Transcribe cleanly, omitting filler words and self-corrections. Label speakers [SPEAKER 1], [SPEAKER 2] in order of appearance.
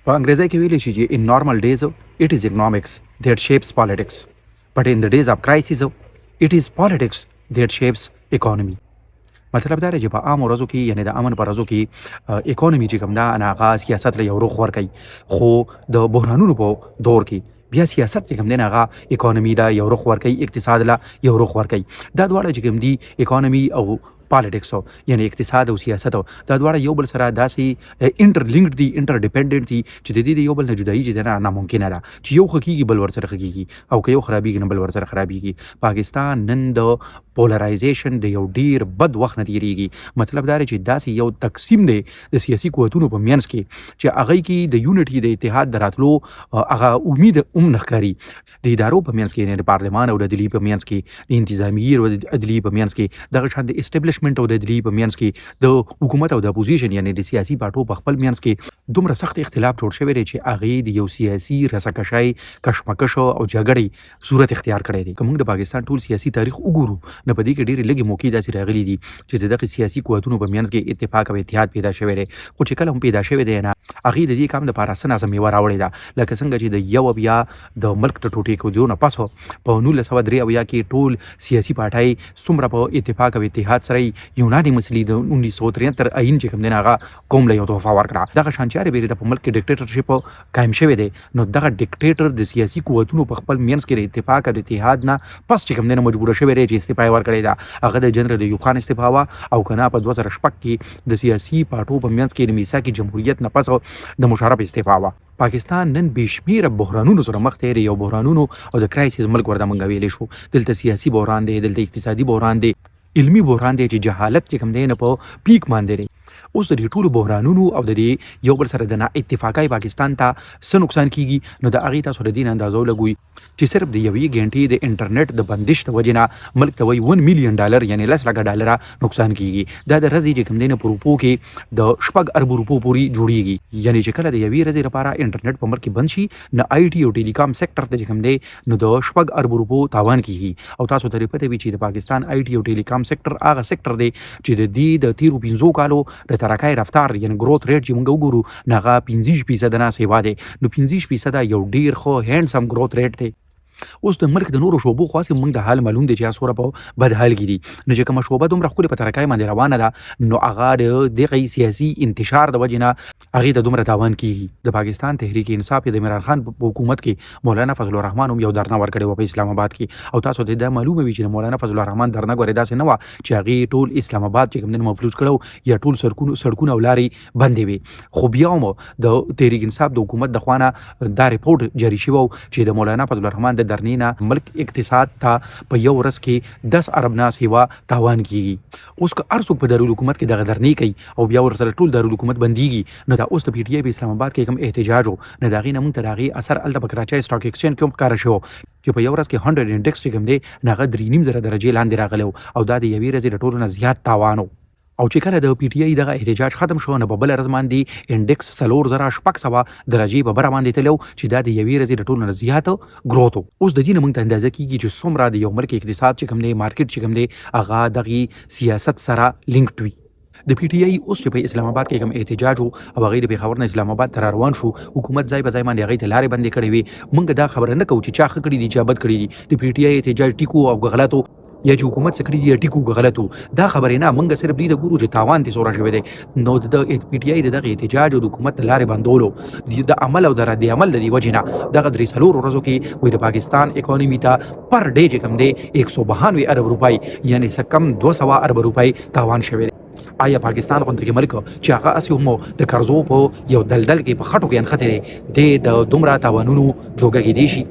[SPEAKER 1] په انګریزۍ کې ویلی شي چې in normal days it is economics that shapes politics, but in the days of crisis it is politics that shapes economy. مطلب دا دی چې په عامو ورځو کې، یعنی د امن په ورځو کې، اکانومي چې کوم ده نه هغه سیاست له یو رخ ورکوي، خو د بحرانونو په دور کې بیا سیاست چې کوم دی نه هغه اکانومي له یو رخ ورکوي، اقتصاد له یو رخ ورکوي. دا دواړه چې کوم دي، اکانومي او پالیټکس، یعنی اقتصاد او سیاست، دا دواړه یو بل سره داسې انټر لینکډ دي، انټر ډیپندنت دي چې د دې د یو بل نه جدایي چې ده نه ناممکنه ده، چې یو ښه کېږي بل ورسره ښه کېږي او که یو خرابېږي نو بل ورسره خرابېږي. پاکستان نن د پولرایزیشن د یو ډیر بد وخت نه تیریږي. مطلب دا دی چې داسې یو تقسیم دی د سیاسي قوتونو په منځ کې چې هغه کې د یونټي، د اتحاد د راتلو هغه امید هم نه ښکاري. د ادارو په منځ کې، یعنی د پارلمان او د عدلیې په منځ کې، د انتظامیې او د عدلیې په منځ کې، دغه شان د اسټبلشمنټ او د عدلیې په منځ کې، د حکومت او د اپوزیشن، یعنی د سیاسي پارټو په خپل منځ کې دومره سخت اختلاف جوړ شوی دی چې هغې د یو سیاسي رسکشۍ، کشمکش او جګړې صورت اختیار کړی دی. که موږ د پاکستان ټول سیاسي تاریخ وګورو نو په دې کې ډېرې لږې موقع داسې راغلي دي چې د دغه سیاسي قوتونو په منځ کې اتفاق او اتحاد پیدا شوی دی، خو چې کله هم پیدا شوی دی نه هغې د دې کام دپاره څه ناڅه میوه راوړې ده، لکه څنګه چې د 71 د ملک د ټوټې کېدو نه پس په 1973 کې ټول سیاسي پارټۍ څومره په اتفاق او اتحاد سره یونانیمسلی د 1973 آئین چې کوم دی نه هغه قوم له یو تحفه ورکړه. دغه شان چې هرې بېرې د په ملک کې ډکټیټرشپ قایم شوی دی نو دغه ډکټیټر د سیاسي قوتونو په خپل منځ کې د اتفاق او اتحاد نه پس چې کوم دی نه مجبور شوی دی چې استعفا یې ورکړې ده. هغه د جنرال ایوب خان استعفا وه او که نه په 2006 کې د سیاسي پارټو په منځ کې د میثاق جمهوریت نه پس د مشرف استعفا وه. پاکستان نن بې شمېره بحرانونو سره مخ دی، یو بحرانونو او د crisis ملک ورته مونږ ویلی شو. دلته سیاسي بحران دی، دلته اقتصادي بحران دی، علمي بحران دی چې جهالت چې کوم دی نه په پیک باندې دی. اوس د دې ټولو بحرانونو او د دې یو بل سره د نا اتفاقۍ پاکستان ته څه نقصان کیږي نو د هغې تاسو د دې نه اندازه ولګوئ چې صرف د یوې ګنټې د انټرنیټ د بندش د وجې نه ملک ته وایي 1 میلیون ډالر، یعنی 10 لکه ډالره نقصان کیږي. دا د ورځې چې کوم دی نه په روپو کې د 6 ارب روپو پورې جوړیږي، یعنی چې کله د یوې ورځې لپاره انټرنیټ په ملک کې بند شي نو آی ټي او ټیلیکام سیکټر ته چې کوم دی نو د 6 ارب روپو تاوان کیږي. او تاسو ته پته وي چې د پاکستان آی ټي او ټیلیکام سیکټر هغه سیکټر دی چې د دې د تیرو 5 کالو د ترقۍ رفتار، یعنی growth rate چې موږ وګورو نو هغه 25% نه سیوا دی. نو 25% یو ډیر ښه handsome growth rate دی. اوس د ملک د نورو شعبو خو هسې موږ د حال معلوم دی چې هغه څومره په بد حال کې دي، نو چې کومه شعبه دومره ښکلې په ترقۍ باندې روانه ده نو هغه د دغه سیاسي انتشار د وجې نه هغې ته دومره تاوان کیږي. د پاکستان تحریک انصاف یا د عمران خان په حکومت کې مولانا فضل الرحمن هم یو درنه ورکړې وه په اسلام آباد کې، او تاسو ته دا معلومه وي چې د مولانا فضل الرحمن درنه ګورې داسې نه وه چې هغې ټول اسلام آباد چې کوم دی مفلوج کړو یا ټول سړکونه او لارې بندې وي، خو بیا هم د تحریک انصاف د حکومت د خوا نه دا رپورټ جاري شوی چې د مولانا فضل الرحمن د درنې نه ملک اقتصاد ته په یو ورځ کې 10 ارب نه سیوا تاوان کیږي. اوس که هر څوک په دارالحکومت کې دغه درنې کوي او بیا ورسره ټول دارالحکومت بندیږي، نو دا اوس د پي ټي آی په اسلام آباد کې کوم احتجاج و نو د هغې نه موږ ته د هغې اثر هلته په کراچۍ سټاک ایکسچینج کې هم ښکاره شو چې په یو ورځ کې 100 انډیکس چې کوم دی نو هغه 3500 درجې لاندې راغلی او دا د یوې ورځې د ټولو نه زیات تاوان و. او چې کله د پي ټي آی دغه احتجاج ختم شو نو په بله ورځ باندې انډیکس 4600 درجې په بره باندې تللی چې دا د یوې ورځې د ټولو نه زیات growth و. اوس د دې نه موږ ته اندازه کیږي چې څومره د یو ملک اقتصاد چې کوم دی، مارکیټ چې کوم دی، هغه دغې سیاست سره linked وي. د پي ټي آی اوس چې په اسلام آباد کې کوم احتجاج و او هغې د پېښور نه اسلام آباد ته را روان شو، حکومت ځای په ځای باندې هغې ته لارې بندې کړې وې. موږ دا خبره نه کوو چې چا ښه کړي دي، چا بد کړي دي، د پي ټي آی احتجاج ټیک و او که غلط و، یا چې حکومت څه کړي دي ټیک و که غلط و، دا خبرې نه. موږ صرف دې ته ګورو چې تاوان دې څومره شوی دی. نو د پي ټي آی د دغه احتجاج او د حکومت د لارې بندولو د عمل او د رد عمل د دې وجې نه دغه درې څلور ورځو کې وایي د پاکستان اکانومي ته پر ډے چې کوم دی 192 ارب روپۍ، یعنی څه کم 200 ارب روپۍ تاوان شوی دی. آیا پاکستان غوندې ملک چې هغه هسې هم د قرضو په یو دلدل کې په خټو کې نښتی دی، د دومره تاوانونو جوګه کېدی شي؟